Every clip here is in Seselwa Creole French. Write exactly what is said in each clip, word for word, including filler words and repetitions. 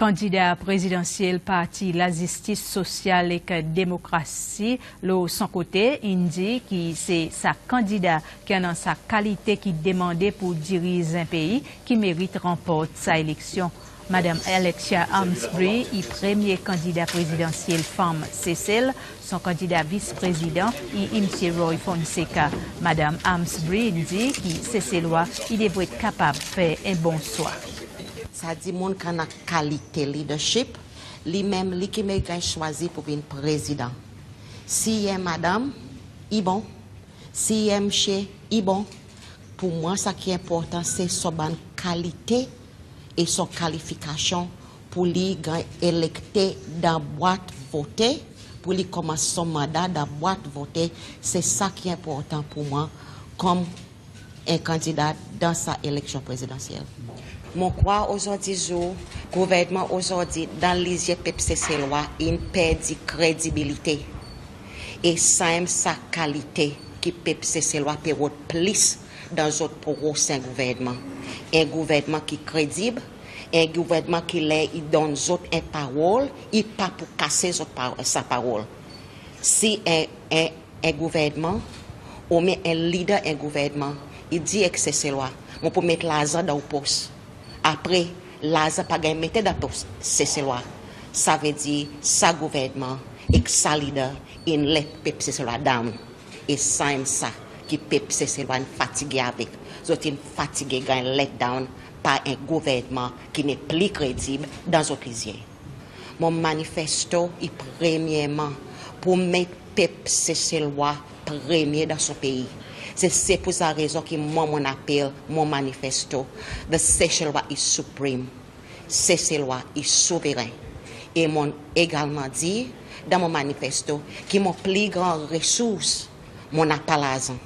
Kandida prezidansyel Parti Lazistis Sosyal ek Demokrasi, lo son kote, in dir ki se sa kandida ki annan sa kalite ki demande pour diriz en pei ki merit ranport sa eleksyon. Madanm Alexia Amesbury i premye kandida prezidansyel fanm Sesel. Son kandida vis-prezidan i Msye Roy Fonseka. Madanm Amesbury in dir ki Seselwa i devret kapab fer en bon swa. Sa dimoun ki annan kalite leadership, li menm li ki merit ganny swazir pour vin prezidan. Si i en madanm, i bon. Si i en msye, i bon. Pour mwan, sa ki enportan se son bann kalite e son kalifikasyon pour li ganny elekte dan bwat vote, pour li konmans son manda dan bwat vote. Se sa ki enportan pour mwan konm en kandida dan sa eleksyon prezidansyel. Mon krwar ozordi zour, gouvernman ozordi dan lizye pep Seselwa in perdi kredibilite. E sanmenm sa kalite ki pep Seselwa pe rod plis dan zot prosen gouvernman. En gouvernman ki kredib, en gouvernman ki ler i donn zot en parol, i pa pou kase zot pa-, sa parol. Si en, en, en gouvernman, oubyen en lider en gouvernman, i dir ek Seselwa, mon pou met larzan dan ou pos. Apre, larzan pa ganny mete dan pos Seselwa. Savedir sa gouvernman ek sa lider in let pep Seselwa down. E sanmenm sa ki pep Seselwa in fatige avek. Zot in fatige ganny let down par en gouvernman ki nepli kredib dan zot lizye. Mon manifesto i premyerman pour met pep Seselwa premye dan son pei. Se, se pour sa rezon ki mwan mon apel mon manifesto, The Seychellois is Supreme. Seselwa i souveren. E mon egalman dir dan mon manifesto ki mon pli gran resours, mon napa larzan,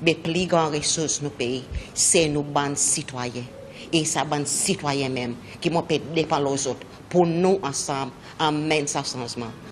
me pli gran resours nou pei, se nou bann sitwayen. E sa bann sitwayen menm ki mon pe depan lo zot pour nou ansanm anmenn sa sanzman.